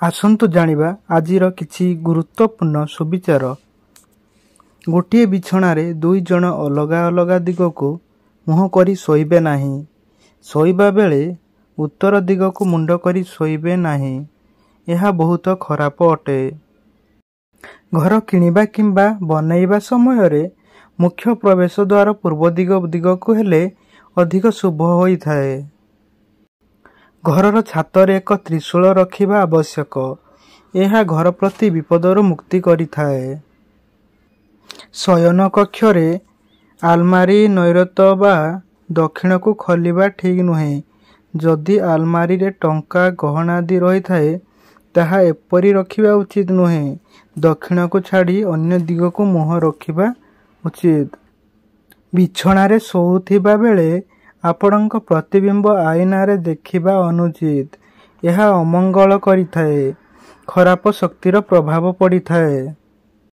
ଆସନ୍ତୁ ଜାଣିବା ଆଜିର କିଛି ଗୁରୁତ୍ୱପୂର୍ଣ୍ଣ ସୁବିଚାର। ଗୋଟିଏ ବିଛଣାରେ 2 ଜଣ ଅଲଗା ଅଲଗା ଦିଗକୁ ମୁହଁ କରି ଶୋଇବେ ନାହିଁ। ଶୋଇବା ବେଳେ ଉତ୍ତର ଦିଗକୁ ମୁଣ୍ଡ କରି ଶୋଇବେ ନାହିଁ। ଏହା ବହୁତ ଖରାପ ଅଟେ। ଘର କିଣିବା କିମ୍ବା ବନେଇବା ସମୟରେ ମୁଖ୍ୟ ପ୍ରବେଶ ଦ୍ୱାର ପୂର୍ବ ଦିଗକୁ ହେଲେ ଅଧିକ ଶୁଭ ହୋଇଥାଏ। ଘରର ଛାତରେ ଏକ ତ୍ରିଶୂଳ ରଖିବା ଆବଶ୍ୟକ। ଏହା ଘର ପ୍ରତି ବିପଦରୁ ମୁକ୍ତି କରିଥାଏ। ଶୟନ କକ୍ଷରେ ଆଲମାରି ନୈଋତ୍ୟ ବା ଦକ୍ଷିଣକୁ ଖୋଲିବା ଠିକ ନୁହେଁ। ଯଦି ଆଲମାରିରେ ଟଙ୍କା, ଗହଣା ଆଦି ରହିଥାଏ, ତାହା ଏପରି ରଖିବା ଉଚିତ ନୁହେଁ। ଦକ୍ଷିଣକୁ ଛାଡ଼ି ଅନ୍ୟ ଦିଗକୁ ମୁହଁ ରଖିବା ଉଚିତ। ବିଛଣାରେ ଶୋଉଥିବା ବେଳେ ଆପଣଙ୍କ ପ୍ରତିବିମ୍ବ ଆଇନାରେ ଦେଖିବା ଅନୁଚିତ। ଏହା ଅମଙ୍ଗଳ କରିଥାଏ। ଖରାପ ଶକ୍ତିର ପ୍ରଭାବ ପଡ଼ିଥାଏ।